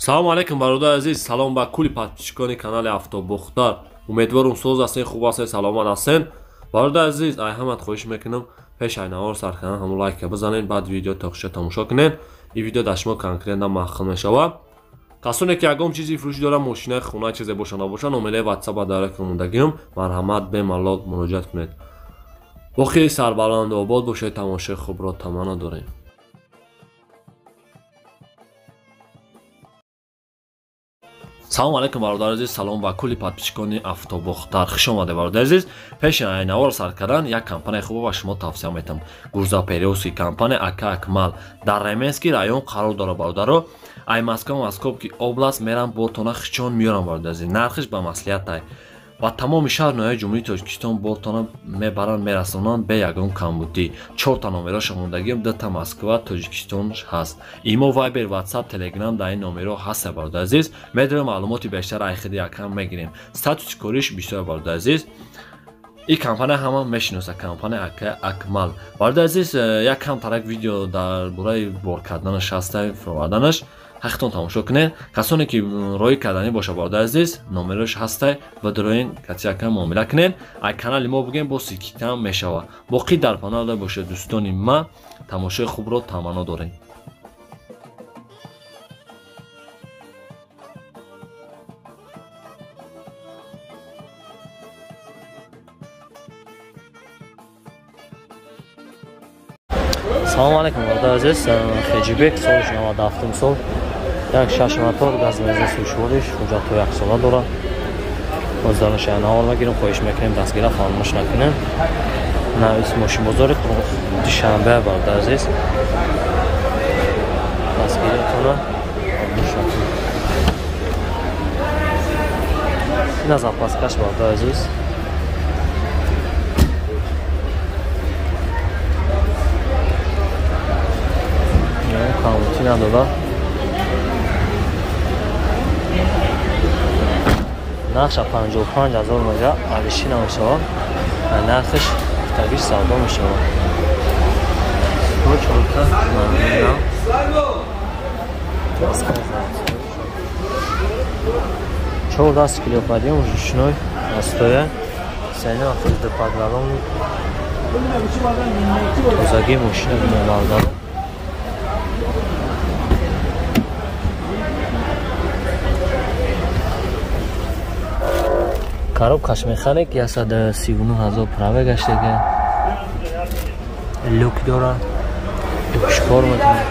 Салом алейкум бародари азиз, салом ба кулли подписчикони канали Автобохтар. Умедворум соз ҳастен, хуб ҳастен, саломат ҳастен. Бародари азиз, ай ҳамат хоҳиш мекунам пеш ай навор сар кардан ҳамон лайка бизанед, баъд видео тохиша тамошо кунед. Ин видео дар шумо конкретно маъқул мешавад. Касоне ки ягон чизи фурӯшӣ доранд, мошина, хона, чизе боша набоша, номерҳои WhatsApp дар рекомендагиам, марҳамат бемалол муроҷиат кунед. Боқӣ сарбаланду обод бошед, тамошои хубро таманно дорем. Салом алейкум бародари азиз, салом ба кулли подписчикони Автобохтар. Хуш омадед бародари азиз. Пеши навор сар кардан як компанияи хуб ба шумо тавсия метам. Грузоперевозки компания АК Акмал дар Ременский район қарор дорад бародаро. Ай Москва, Московский область мерам бортона хичон меёрам бародари азиз. Нархиш ба маслиҳат ва тамоми шаҳр ноҳияи Ҷумҳурии Тоҷикистон бортона мебаранд, мерасонанд бе ягон камбудӣ. 4та номероша мондагиам, 2та Москва, Тоҷикистон ҳаст. Имо, Вайбер, Ватсап, Телеграм дар ин номеро ҳаст бародари азиз. Медонем маълумоти бештар айхиди якам мегирем. Статуси кориш бисёр бародари азиз. Ин компания ҳама мешиноса, компания АК Акмал. Бародари азиз, як кам тарак видео дар бораи бор карданаш ҳаста, фуроварданаш. Ҳақтон тамошо кунед. Касоне ки роҳӣ карданӣ боша бародари азиз, номерош ҳастай ва дароин катиака муомила кунед. Ай канали мо бигем бо сикитам мешавад. Боқӣ дар паноҳ бошед дӯстони ма, тамошои хубро таманно дорем. Салом алейкум бародари азиз, Хеҷибек, соли 97 сол, як шаш мотор, газ бензин сӯшвориш, ҳуҷҷатҳои яксола дорад. Боз дарунаш навор мегирем, хоҳиш мекунем дастгира фаромӯш накунем. Навис мошинбозори Душанбе бародари азиз, дастгиратона фаромӯш накунем. Ина запаскаш бародари азиз. Камбудӣ надорад. Нархша 55 000 мега ариши намешавад. Нархиш гуфтагиш савдо мешавад. Чор даст килопадиём ручной настоя. Сени ахир дупадвалон тозагии мошина бинобардарон. Коробкаш механик 139 000 праве гаштага. Люк дора. Люкш кор мекунад.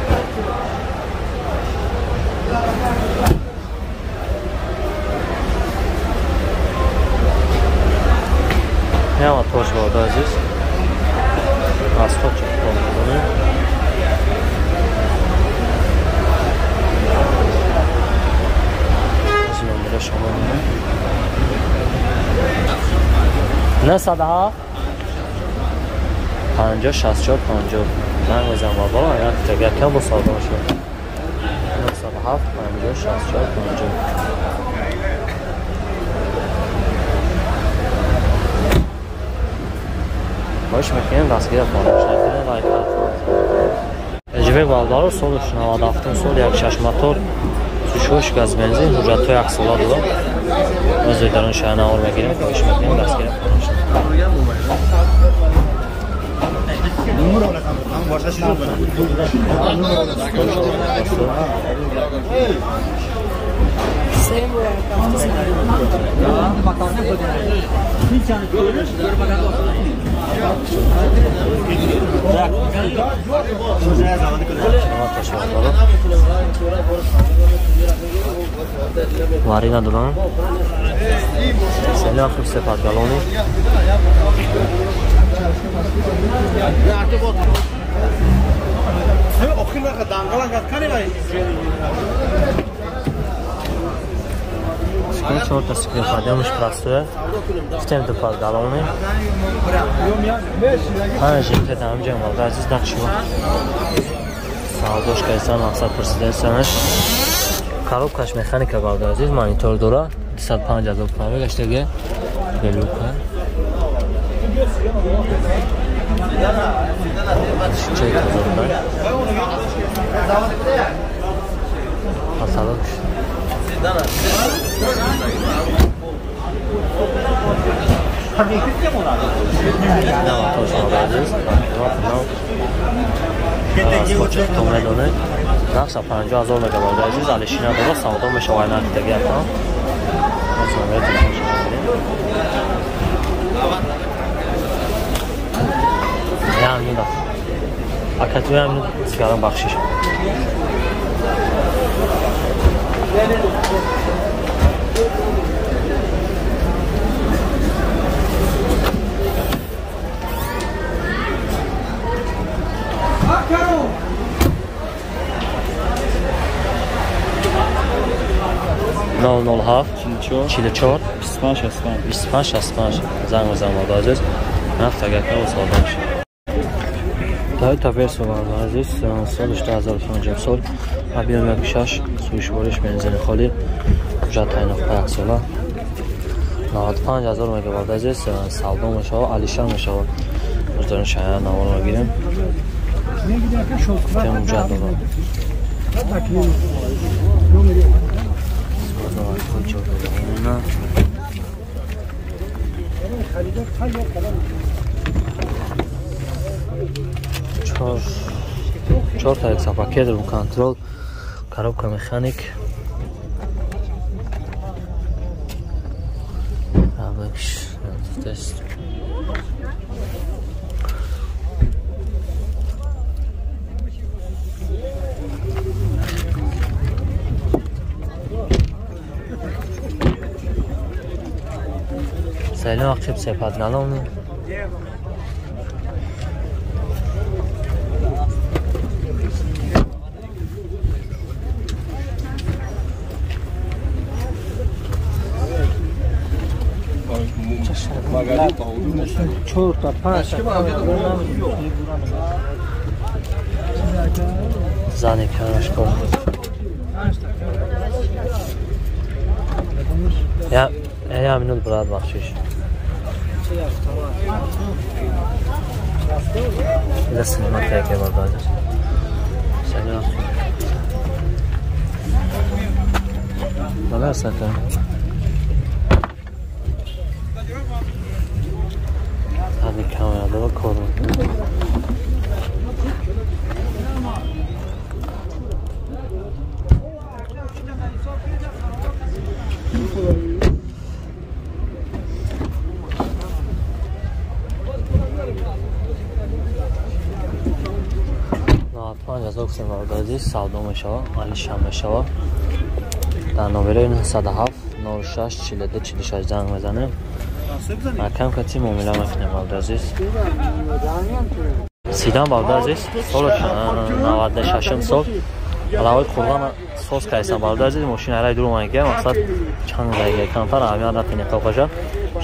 Ҳама тош бародари азиз. Аз худ чӣ кор мекунем? Аз номераш омадем. 907 50 64 50 занг мезанам бабо, як тага кам бо савдо мешавад. 907 50 64 50. Хоҳиш мекунем дастгира фаромӯш накунед, лайк кунед. Эҷибек бародаро, соли 97 сол, як шаш мотор, сӯшвош, газ бензин, ҳуҷҷатҳои яксола дорад. Боз дарун шаҳр навор мегирем, хоҳиш мекунем дастгира фаромӯш накунед. Вари надорам. Сели ахир сепатгалони. Чорта сиклепадиамш простое. Гуфтем дупатгалони. Панҷ жинте дамҷа бародари азиз нақши савдош кардсан, мақсад пурсидастанаш. Коробкаш механика бародари азиз, монитор дорад. 205 000 праве гаштага. Белука. 40 000. Пасалок. Нақша 50,000 мега бародари азиз, алишина дора, савдо мешавад нархи дига якам. Я минут. Ака ту я минут сигарам бахшиш. Нол нол ҳафт, 44, 25 65, 25 65. Занг бизан бародари азиз. Нафт агар ка савдо мешавад. Toyota Verso бародари азиз, соли 2005 сол, объем 1.6, сӯишвориш бензини холӣ, ҳуҷҷат тайноқпа 1 сола. 95,000 мега бародари азиз, савдо мешавад, алишан мешавад. Муздорин шая навор мегирем. Тем ҳуҷҷат дорад. Чор та пакет ру контрол, коробка механик. Тест. Сайлон ақиб сепадгалони. Зани канашко. Я я минут брат бахшиш. Ida sinema teke bardarı. Selam. Neler zaten? Hadi kamerada bakalım. Савдо мешава, алиша мешава. Дар номерои 907 06 42 46 занг мезанем. Акам кати муомила мекунем бародари азиз. Сидан бародари азиз, соли 96 сол алавои қурбана соз кайсан бародари азиз, мошин арай дур омадига, мақсад чанд дақиқа камтар аҳамият натинем тоқаша.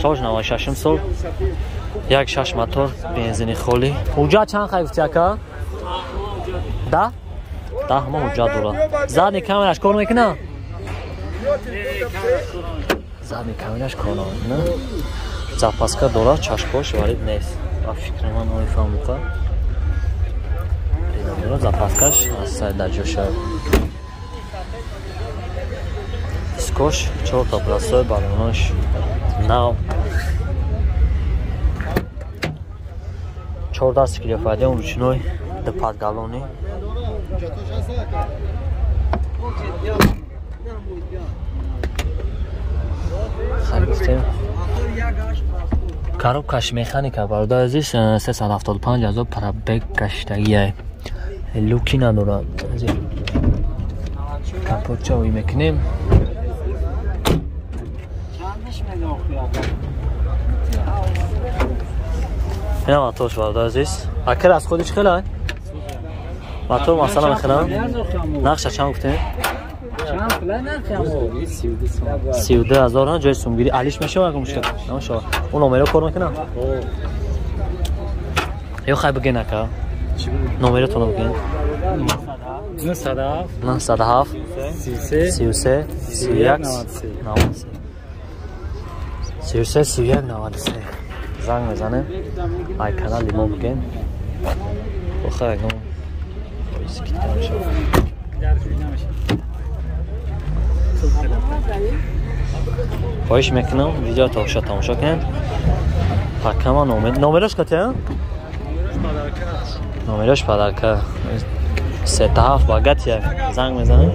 Соли 96 сол 1.6 мотор, бензини холӣ. Ҳуҷҷат чанд хай гуфти ака? Да? Да, ҳама ҳуҷҷат дорад. Задни камераш кор мекунад? Задни камераш кор намекунад. Запаска дорад, чашкош валид нест. Ба фикри ман намефаҳмам. Запаскаш аз сай дар ҷоша. Дискош 4 та пластовый баллонош нав. 14 килофадион ручной, ду подгалони. Гуфтем коробкаш механика бародари азиз, 375,000 пробег гаштагия. Люки надорад. Капотча ой мекунем. Ина мотош бародари азиз. Акр аз худиш хелай? Мотор масалан мехелам? Нақша чанд гуфтем? 32,000 ҷои сумгирӣ. Алиш мешавад агар мушкил намешавад. Он номеро кор мекунад? Ё хай бигин ака. Номеротонро бигин. 907 33 31 93 33 31 93. Занг мезанем. Ай канали мо бигин. Охир агар скидка мешавад. Хоҳиш мекунам, видео то тамошо кунед. Ҳакама номераш кате? Номераш подарка. 37 багат як занг мезанем.